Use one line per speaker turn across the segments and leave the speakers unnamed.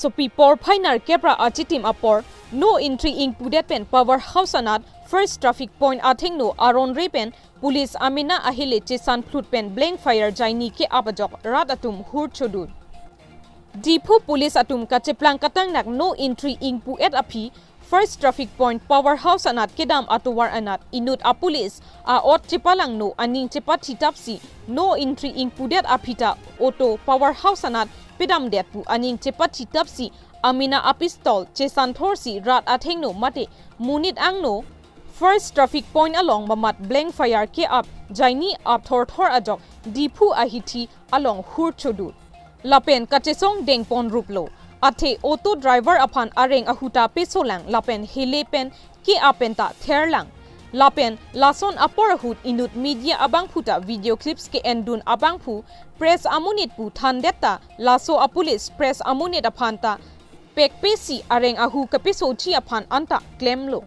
sopi por phainar kepra achitim apor no entry ing pudet pen power house anat first traffic point atheng no aron repen police amina ahile chesan phlut pen blank fire jaini ke abajok rat atum hur chodun Diphu police atum kacheplang katang nak no entry ing pu et aphi first traffic point power house anat kedam atowar anat inut a police a ot chepalang no aning chepa thitapsi no entry ing pudet aphita auto power house anat pidam det pu aning chepa thitapsi amina a pistol chesan thorsi rat atheng no mate munit angno first traffic point along mamat blank fire ke up jaini up thor thor ajok Diphu ahithi along hur chodu Lapen kachesong dengpon ruplo athe auto driver aphan areng ahuta pesolang lapen helepen ke apenta therlang lapen lason apor hut inut media abang phuta video clips ke endun abang phu press amunit pu thandetta laso apulis press amunit aphanta pekpesi areng ahu kapiso chi aphan anta claim lo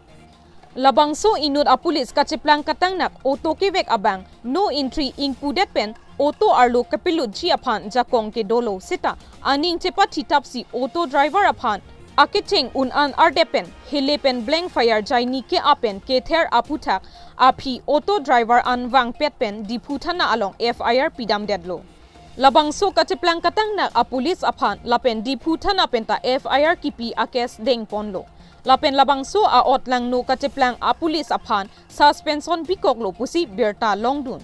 Labangso inut apulis kacheplang katangnak auto kevek abang no entry ing pudet pen auto arlo kapilut ji aphan jakong ke dolo sita aning chepa thitapsi auto driver aphan akecheng un an ardepen helepen blank fire jaini ke apen ke ther aputhak aphi auto driver an wang petpen Diphu thana along FIR pidam dedlo Labangso kacheplang katangnak apulis aphan lapen Diphu thana penta FIR kipi akes deng ponlo Lapen labangso a ot lang no kacheplang a police aphan suspension bikok lo pusi berta longdun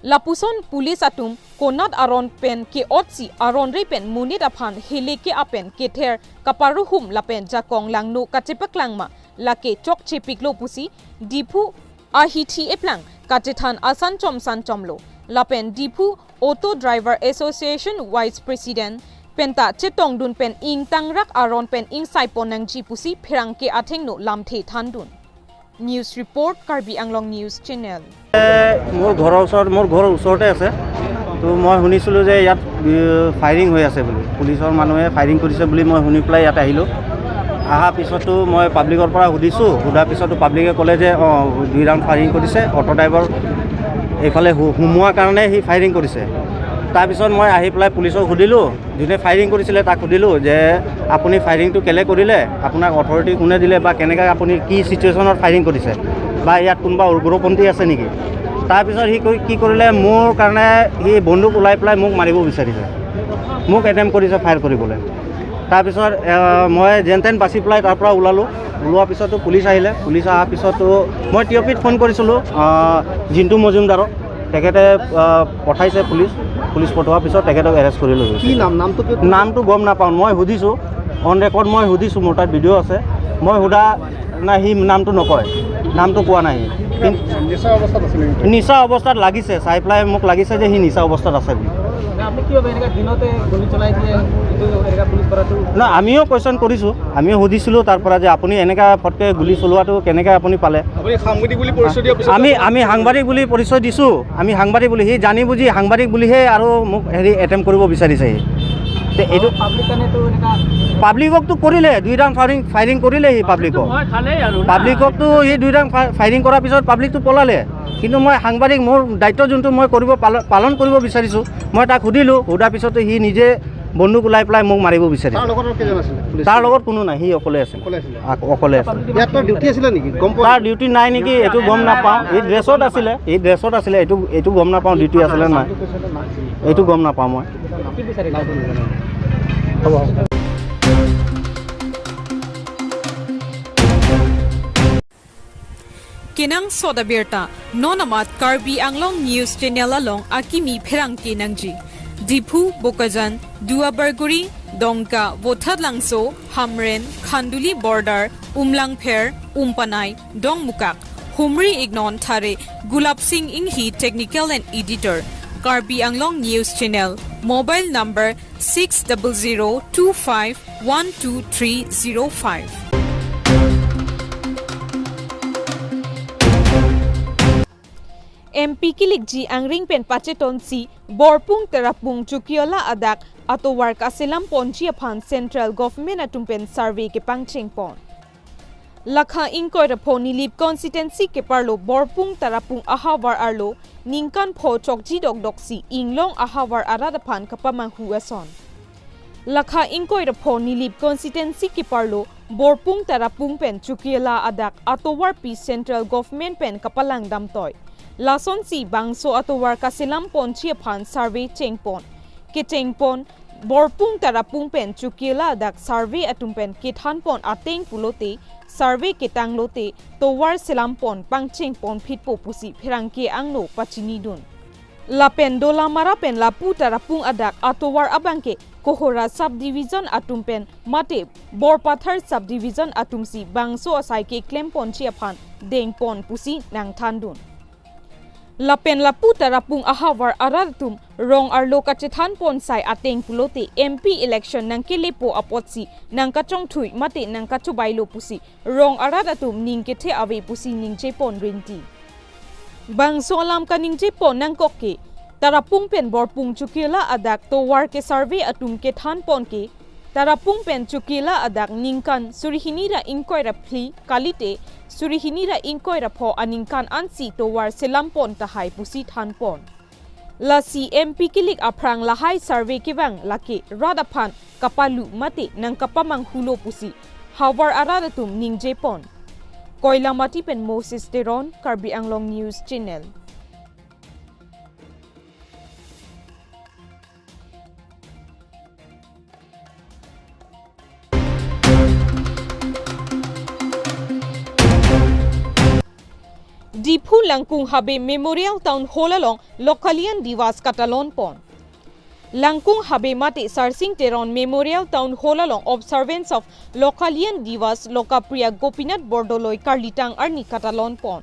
Lapuson police atum konat aron pen ke otsi aron repen munit aphan hele ke apen ke ther kaparuhum lapen jakong lang no kachepaklang ma lake chok chepik lo pusi Diphu ahithi eplang kachethan asan chom san chomlo Lapen Diphu auto driver association vice president penta chetong dun pen ing tangrak aron pen ing saipon nang ji pusi pherang ke atheng no lamthe thandun News report Karbi Anglong news channel.
মোৰ ঘৰৰ ওচৰত মোৰ ঘৰৰ ওচৰতে আছে তো মই শুনিছিলোঁ যে ইয়াত ফায়াৰিং হৈ আছে বুলি পুলিচৰ মানুহে ফায়াৰিং কৰিছে বুলি মই শুনি পেলাই ইয়াত আহিলোঁ। অহাৰ পিছতো মই পাব্লিকৰ পৰা সুধিছোঁ, সোধাৰ পিছতো পাব্লিকে ক'লে যে অঁ দুই ৰাউণ্ড ফায়াৰিং কৰিছে, অটো ড্ৰাইভাৰ এইফালে সোমোৱাৰ কাৰণে সি ফায়াৰিং কৰিছে। তাৰপিছত মই আহি পেলাই পুলিচক সুধিলোঁ, যোনে ফায়াৰিং কৰিছিলে তাক সুধিলোঁ যে আপুনি ফায়াৰিংটো কেলৈ কৰিলে, আপোনাক অথৰিটি কোনে দিলে বা কেনেকৈ আপুনি কি চিটুৱেশ্যনত ফায়াৰিং কৰিছে বা ইয়াত কোনোবা উগ্ৰপন্থী আছে নেকি। তাৰপিছত সি কি কৰিলে, মোৰ কাৰণে সি বন্দুক ওলাই পেলাই মোক মাৰিব বিচাৰিছে, মোক এটেম্প কৰিছে ফায়াৰ কৰিবলৈ। তাৰপিছত মই যেন তেন বাচি পেলাই তাৰ পৰা ওলালোঁ। ওলোৱাৰ পিছতো পুলিচ আহিলে, পুলিচ অহাৰ পিছতো মই টি অ' পিত ফোন কৰিছিলোঁ জিন্তু মজুমদাৰক, তেখেতে পঠাইছে পুলিচ, পুলিচ পঠোৱাৰ পিছত তেখেতক এৰেষ্ট কৰি লৈ গৈছে।
কি নাম? নামটো
নামটো গম নাপাওঁ, মই সুধিছোঁ অন ৰেকৰ্ড, মই সুধিছোঁ, মোৰ তাত ভিডিঅ' আছে, মই সোধা নাই, সি নামটো নকয়, নামটো কোৱা নাই। সি
নিচা অৱস্থাত আছিলে,
নিচা অৱস্থাত লাগিছে, চাই পেলাই মোক লাগিছে যে সি নিচা অৱস্থাত আছে বুলি। না আমিও কুৱেশ্যন কৰিছোঁ, আমিও সুধিছিলোঁ তাৰ পৰা যে আপুনি এনেকুৱা ফটকৈ গুলি চলোৱাটো কেনেকৈ আপুনি পালে। আমি সাংবাদিক বুলি পৰিচয় দিছোঁ, আমি সাংবাদিক বুলি, সি জানি বুজি সাংবাদিক বুলিহে আৰু মোক হেৰি এটেম্প কৰিব বিচাৰিছে সি। এইটো পাব্লিককতো কৰিলে, দুই ৰাউণ্ড ফায়াৰিং কৰিলে সি পাব্লিকক, পাব্লিককতো সি দুই ৰাউণ্ড ফায়াৰিং কৰাৰ পিছত পাব্লিকটো পলালে। কিন্তু মই সাংবাদিক, মোৰ দায়িত্ব যোনটো মই কৰিব পালন কৰিব বিচাৰিছোঁ, মই তাক সুধিলোঁ, সোধাৰ পিছতো সি নিজে বন্দুক ওলাই পেলাই মোক মাৰিব বিচাৰিছে। তাৰ লগত কোনো নাই, সি অকলে আছিল, অকলে আছিল। তাৰ ডিউটি নাই নেকি এইটো গম নাপাওঁ, সি ড্ৰেছত আছিলে, সি ড্ৰেছত আছিলে, এইটো গম নাপাওঁ ডিউটি আছিলে নাই, এইটো গম নাপাওঁ মই।
Kinang Sodaberta, Nonamat Karbi Anglong News Channel along Akimi Pherang Kinangji, Diphu, Bokajan, Duabarguri, Dongka, Vothadlangso, Hamren, Khanduli Border, Umlangpher, Umpanai, Dongmukak, Humri Ignon Thare, Gulab Singh Inghi, Technical and Editor, Karbi Anglong News Channel, Mobile number 6002512305. MP kilik ji angring pen pacheton si borpung terapung chukiola adak atowar kaselam ponchi aphan central government atumpen survey ke pangcheng pon lakha ingkoi rapho nilip constituency ke parlo borpung tarapung ahawar arlo ningkan pho chokji dok dok si inglong ahawar arada phan kapamang huason. Lakha ingkoi rapho nilip constituency ki parlo Borpung Tarapung pen Chukila adak atowar pi central government pen kapalang damtoy. Lason si bangso atowar kasilam pon chiaphan survey chengpon. Ke chengpon Borpung Tarapung pen Chukila adak survey atum pen kithan pon ateng pulote survey ketang lote towar silampon pangcheng pon phitpo pusi pherangke angno pachini dun. Lapen dola marapen lapu tarapung adak atowar abangke Kohora subdivision atumpen mate Borpathar subdivision atumsi bangso asai ke klempon chiaphan dengpon pusi nangthandun. Lapen lapu tarapung ahawar aratum rong arlo kachethan pon sai ateng pulote MP election nangkelepo apotsi nangkachong thui mate nangkachubailo pusi rong aradatum ningkethe ave pusi ningchepon rinti. Bangso alam kaning jepon nangkoke Tarapung pen Borpung Chukila adak towar ke survey atum ke than pon ke Tarapung pen Chukila adak ningkan surihinira ingkoi ra phli kalite surihinira ingkoi ra pho aningkan ansi towar selampon tahai pusi than pon. Lasi MP kilik aprang lahai survey kewang laki radaphan kapalu mate nang kapamang hulo pusi hawar aradatum ningjepon. Koilamati pen Moses Teron, Karbi Anglong News Channel. Diphu Langkung Habe Memorial Town Hall along Lokalian Divas Katalon Pon. Langkung Habe Mate Sarsing Teron Memorial Town Hall along Observance of Lokalian Divas Lokapriya Gopinath Bordoloi Karlitang Arni Katalon Pon.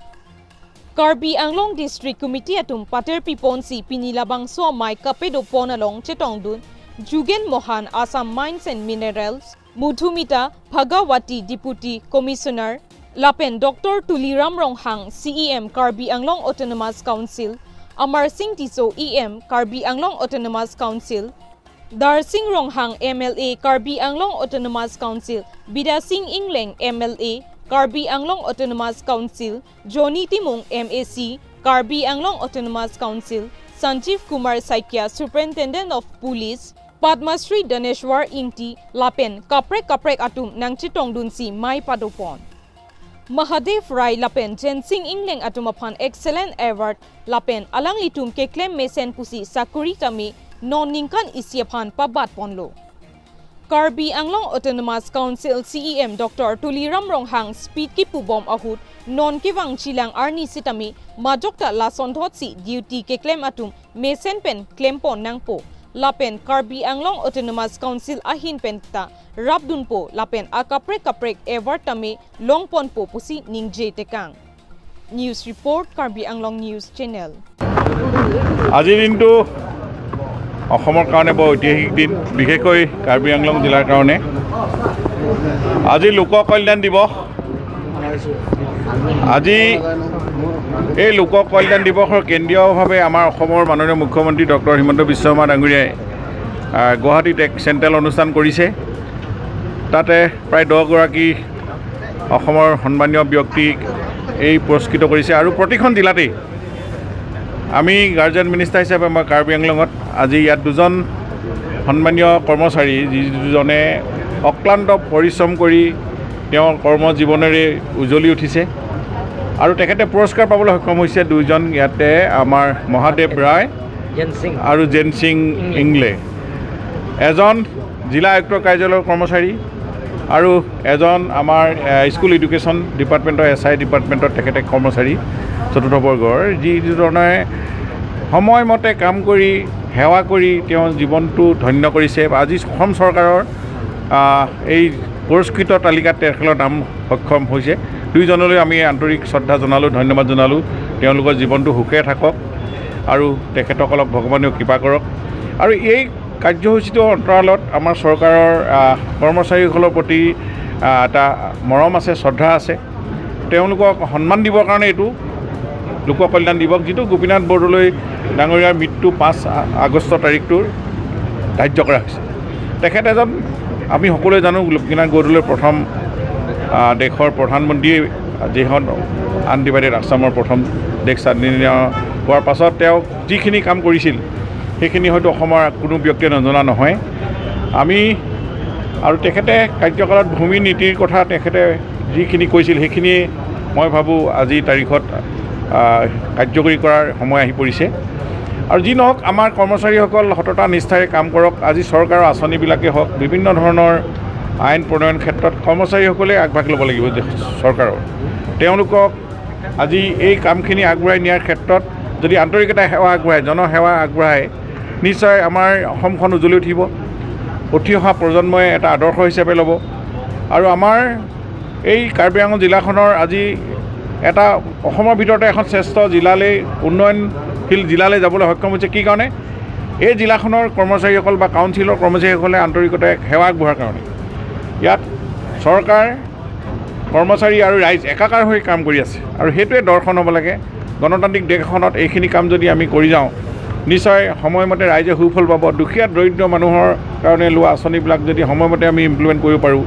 Karbi Anglong District Committee atum Pater Piponsi Pinilabang So Mai Kapedo Pon along Chetongdun Jugen Mohan Assam Mines and Minerals Mudhumita Bhagawati Deputy Commissioner Lapen Dr. Tuliram Ronghang CEM Karbi Anglong Autonomous Council, Amar Singh Tiso EM Karbi Anglong Autonomous Council, Dar Singh Ronghang MLA Karbi Anglong Autonomous Council, Bida Singh Ingleng MLA Karbi Anglong Autonomous Council, Johnny Timung MAC Karbi Anglong Autonomous Council, Sanjeev Kumar Saikia Superintendent of Police, Padma Shri Daneshwar Ingti Lapen Kaprek Kaprek Atum Nangchitong Dunsi Mai Padopon. Mahadev Rai Lapen Jensing Ingleng Atumaphan Excellent Award Lapen Alang Litum ke claim mesen pusi Sakuri Tami non ningkan isiaphan pabat ponlo. Karbi Anglong Autonomous Council CEM Dr. Tuliram Ronghang Speed ki pubom ahut non kiwang chilang arni sitami majokta lasondhot si duty ke claim atum mesen pen claim pon nangpo. Lapen Karbi Anglong Autonomous Council ahin penta Rabdunpo Lapen akaprek kaprek ever tame longpon po pusi ningje tekang. News report Karbi Anglong News Channel.
আজিৰ দিনটো অসমৰ কাৰণে বৰ ঐতিহাসিক দিন, বিশেষকৈ কাৰ্বি আংলং জিলাৰ কাৰণে। আজি লোক কল্যাণ দিৱস। আজি এই লোক কল্যাণ দিৱসৰ কেন্দ্ৰীয়ভাৱে আমাৰ অসমৰ মাননীয় মুখ্যমন্ত্ৰী ডক্টৰ হিমন্ত বিশ্ব শৰ্মা ডাঙৰীয়াই গুৱাহাটীত এক চেণ্ট্ৰেল অনুষ্ঠান কৰিছে। তাতে প্ৰায় 10গৰাকী অসমৰ সন্মানীয় ব্যক্তিক এই পুৰস্কৃত কৰিছে আৰু প্ৰতিখন জিলাতেই আমি গাৰ্জেন মিনিষ্টাৰ হিচাপে মই কাৰ্বি আংলঙত আজি ইয়াত দুজন সন্মানীয় কৰ্মচাৰী, যি দুজনে অক্লান্ত পৰিশ্ৰম কৰি তেওঁৰ কৰ্মজীৱনেৰে উজ্বলি উঠিছে আৰু তেখেতে পুৰস্কাৰ পাবলৈ সক্ষম হৈছে। দুইজন ইয়াতে আমাৰ মহাদেৱ ৰায় আৰু জেনসিং ইংলে, এজন জিলা আয়ুক্তৰ কাৰ্যালয়ৰ কৰ্মচাৰী আৰু এজন আমাৰ স্কুল এডুকেশ্যন ডিপাৰ্টমেণ্টৰ এছ I ডিপাৰ্টমেণ্টৰ তেখেতে কৰ্মচাৰী চতুৰ্থ বৰ্গৰ, যি দুজনে সময়মতে কাম কৰি সেৱা কৰি তেওঁৰ জীৱনটো ধন্য কৰিছে। আজি অসম চৰকাৰৰ এই পুৰস্কৃত তালিকাত তেখেতৰ নাম সক্ষম হৈছে। দুইজনলৈ আমি আন্তৰিক শ্ৰদ্ধা জনালোঁ, ধন্যবাদ জনালোঁ। তেওঁলোকৰ জীৱনটো সুখে থাকক আৰু তেখেতসকলক ভগৱানেও কৃপা কৰক। আৰু এই কাৰ্যসূচীটোৰ অন্তৰালত আমাৰ চৰকাৰৰ কৰ্মচাৰীসকলৰ প্ৰতি এটা মৰম আছে, শ্ৰদ্ধা আছে। তেওঁলোকক সন্মান দিবৰ কাৰণে এইটো লোক কল্যাণ দিৱস, যিটো গোপীনাথ বৰদলৈ ডাঙৰীয়াৰ মৃত্যু 5 আগষ্ট তাৰিখটোৰ ধাৰ্য কৰা হৈছে। তেখেত এজন, আমি সকলোৱে জানো, গোপীনাথ বৰদলৈ প্ৰথম দেশৰ প্ৰধানমন্ত্ৰী, যিখন আনডিভাইডেড আছামৰ প্ৰথম দেশ স্বাধীন হোৱাৰ পাছত তেওঁ যিখিনি কাম কৰিছিল সেইখিনি হয়তো অসমৰ কোনো ব্যক্তিয়ে নজনা নহয়। আমি আৰু তেখেতে কাৰ্যকালত ভূমি নীতিৰ কথা তেখেতে যিখিনি কৈছিল সেইখিনিয়ে মই ভাবোঁ আজিৰ তাৰিখত কাৰ্যকৰী কৰাৰ সময় আহি পৰিছে। আৰু যি নহওক, আমাৰ কৰ্মচাৰীসকল সততা নিষ্ঠাৰে কাম কৰক। আজি চৰকাৰৰ আঁচনিবিলাকেই হওক, বিভিন্ন ধৰণৰ আইন প্ৰণয়ন ক্ষেত্ৰত কৰ্মচাৰীসকলে আগভাগ ল'ব লাগিব। চৰকাৰৰ তেওঁলোকক আজি এই কামখিনি আগবঢ়াই নিয়াৰ ক্ষেত্ৰত যদি আন্তৰিকতা সেৱা আগবঢ়ায়, জনসেৱা আগবঢ়ায়, নিশ্চয় আমাৰ অসমখন উজ্বলি উঠিব। উঠি অহা প্ৰজন্মই এটা আদৰ্শ হিচাপে ল'ব। আৰু আমাৰ এই কাৰ্বি আংলং জিলাখনৰ আজি এটা অসমৰ ভিতৰতে এখন শ্ৰেষ্ঠ জিলালৈ, উন্নয়নশীল জিলালৈ যাবলৈ সক্ষম হৈছে। কি কাৰণে? এই জিলাখনৰ কৰ্মচাৰীসকল বা কাউন্সিলৰ কৰ্মচাৰীসকলে আন্তৰিকতাৰে সেৱা আগবঢ়োৱাৰ কাৰণে। ইয়াত চৰকাৰ, কৰ্মচাৰী আৰু ৰাইজ একাকাৰ হৈ কাম কৰি আছে আৰু সেইটোৱে দৰ্শন হ'ব লাগে। গণতান্ত্ৰিক দেশ এখনত এইখিনি কাম যদি আমি কৰি যাওঁ, নিশ্চয় সময়মতে ৰাইজে সুফল পাব। দুখীয়া দৰিদ্ৰ মানুহৰ কাৰণে লোৱা আঁচনিবিলাক যদি সময়মতে আমি ইমপ্লিমেণ্ট কৰিব পাৰোঁ,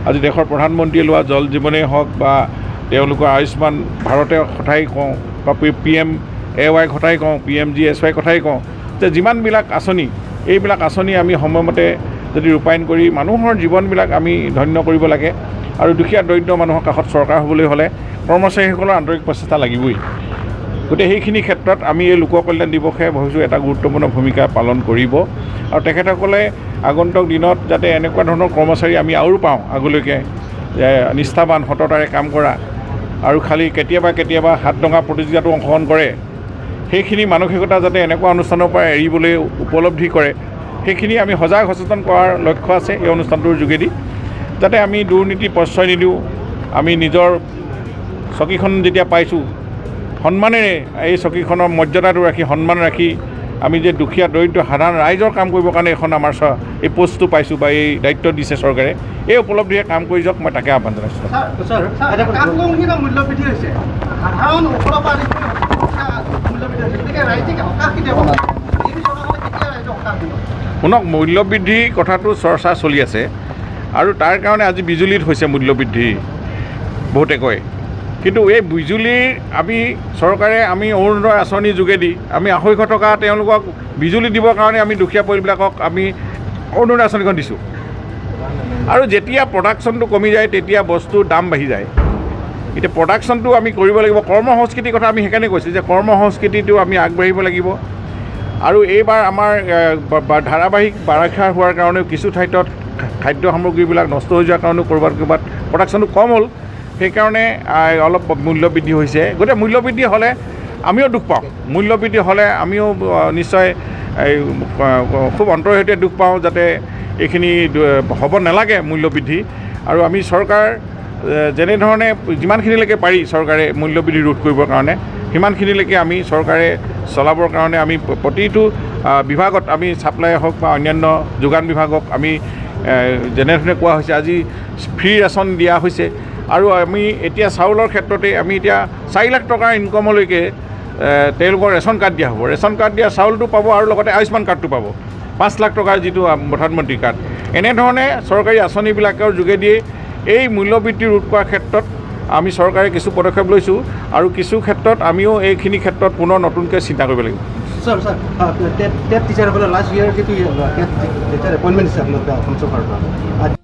আজি দেশৰ প্ৰধানমন্ত্ৰীয়ে লোৱা জল জীৱনেই হওক বা তেওঁলোকৰ আয়ুষ্মান ভাৰতে কথাই কওঁ বা PMAY কথাই কওঁ, PMGSY কথাই কওঁ, যে যিমানবিলাক আঁচনি, এইবিলাক আঁচনি আমি সময়মতে যদি ৰূপায়ণ কৰি মানুহৰ জীৱনবিলাক আমি ধন্য কৰিব লাগে। আৰু দুখীয়া দৰিদ্ৰ মানুহৰ কাষত চৰকাৰ হ'বলৈ হ'লে কৰ্মচাৰীসকলৰ আন্তৰিক প্ৰচেষ্টা লাগিবই। গতিকে সেইখিনি ক্ষেত্ৰত আমি এই লোক কল্যাণ দিৱসে ভাবিছোঁ এটা গুৰুত্বপূৰ্ণ ভূমিকা পালন কৰিব। আৰু তেখেতসকলে আগন্তুক দিনত যাতে এনেকুৱা ধৰণৰ কৰ্মচাৰী আমি আৰু পাওঁ আগলৈকে, নিষ্ঠাবান সততাৰে কাম কৰা আৰু খালি কেতিয়াবা কেতিয়াবা হাত দঙা প্ৰতিযোগিতাতো অংশগ্ৰহণ কৰে, সেইখিনি মানসিকতা যাতে এনেকুৱা অনুষ্ঠানৰ পৰা এৰিবলৈ উপলব্ধি কৰে, সেইখিনি আমি সজাগ সচেতন কৰাৰ লক্ষ্য আছে এই অনুষ্ঠানটোৰ যোগেদি, যাতে আমি দুৰ্নীতি প্ৰশ্ৰয় নিদিওঁ। আমি নিজৰ চকীখন যেতিয়া পাইছোঁ, সন্মানেৰে এই চকীখনৰ মৰ্যাদাটো ৰাখি, সন্মান ৰাখি আমি যে দুখীয়া দৰিদ্ৰ সাধাৰণ ৰাইজৰ কাম কৰিবৰ কাৰণে এইখন আমাৰ এই পষ্টটো পাইছোঁ বা এই দায়িত্ব দিছে চৰকাৰে, এই উপলব্ধিৰে কাম কৰি যাওক, মই তাকে আহ্বান জনাইছোঁ। শুনক, মূল্যবৃদ্ধিৰ কথাটো চৰ্চা চলি আছে আৰু তাৰ কাৰণে আজি বিজুলীত হৈছে মূল্যবৃদ্ধি বহুতে কয়, কিন্তু এই বিজুলীৰ আমি চৰকাৰে আমি অৰুণোদয় আঁচনিৰ যোগেদি আমি 250 টকা তেওঁলোকক বিজুলী দিবৰ কাৰণে আমি দুখীয়া পৰিয়ালবিলাকক আমি অৰুণোদয় আঁচনিখন দিছোঁ। আৰু যেতিয়া প্ৰডাকশ্যনটো কমি যায় তেতিয়া বস্তুৰ দাম বাঢ়ি যায়। এতিয়া প্ৰডাকশ্যনটো আমি কৰিব লাগিব। কৰ্ম সংস্কৃতিৰ কথা আমি সেইকাৰণে কৈছোঁ যে কৰ্ম সংস্কৃতিটো আমি আগবাঢ়িব লাগিব। আৰু এইবাৰ আমাৰ ধাৰাবাহিক বাৰিষা হোৱাৰ কাৰণেও কিছু ঠাইত খাদ্য সামগ্ৰীবিলাক নষ্ট হৈ যোৱাৰ কাৰণেও ক'ৰবাত ক'ৰবাত প্ৰডাকশ্যনটো কম হ'ল, সেইকাৰণে অলপ মূল্যবৃদ্ধি হৈছে। গতিকে মূল্যবৃদ্ধি হ'লে আমিও দুখ পাওঁ, মূল্যবৃদ্ধি হ'লে আমিও নিশ্চয় এই খুব অন্তৰৰ সৈতে দুখ পাওঁ, যাতে এইখিনি হ'ব নালাগে মূল্যবৃদ্ধি। আৰু আমি চৰকাৰ যেনেধৰণে যিমানখিনিলৈকে পাৰি চৰকাৰে মূল্যবৃদ্ধি ৰোধ কৰিবৰ কাৰণে সিমানখিনিলৈকে আমি চৰকাৰে চলাবৰ কাৰণে আমি প্ৰতিটো বিভাগত আমি ছাপ্লাই হওক বা অন্যান্য যোগান বিভাগক আমি যেনেধৰণে কোৱা হৈছে আজি ফ্ৰী ৰেচন দিয়া হৈছে। আৰু আমি এতিয়া চাউলৰ ক্ষেত্ৰতে আমি এতিয়া 4 লাখ টকাৰ ইনকমলৈকে তেওঁলোকৰ ৰেচন কাৰ্ড দিয়া হ'ব। ৰেচন কাৰ্ড দিয়া চাউলটো পাব আৰু লগতে আয়ুষ্মান কাৰ্ডটো পাব, 5 লাখ টকাৰ যিটো প্ৰধানমন্ত্ৰী কাৰ্ড। এনেধৰণে চৰকাৰী আঁচনিবিলাকৰ যোগেদিয়ে এই মূল্যবৃদ্ধি ৰোধ কৰাৰ ক্ষেত্ৰত আমি চৰকাৰে কিছু পদক্ষেপ লৈছোঁ আৰু কিছু ক্ষেত্ৰত আমিও এইখিনি ক্ষেত্ৰত পুনৰ নতুনকৈ চিন্তা কৰিব লাগিব।
ছাৰ, টেট টিচাৰসকলৰ লাষ্ট ইয়েৰ যিটো টেট টিচাৰ এপইণ্টমেণ্ট দিছে আপোনালোকে অসম চৰকাৰৰ পৰা,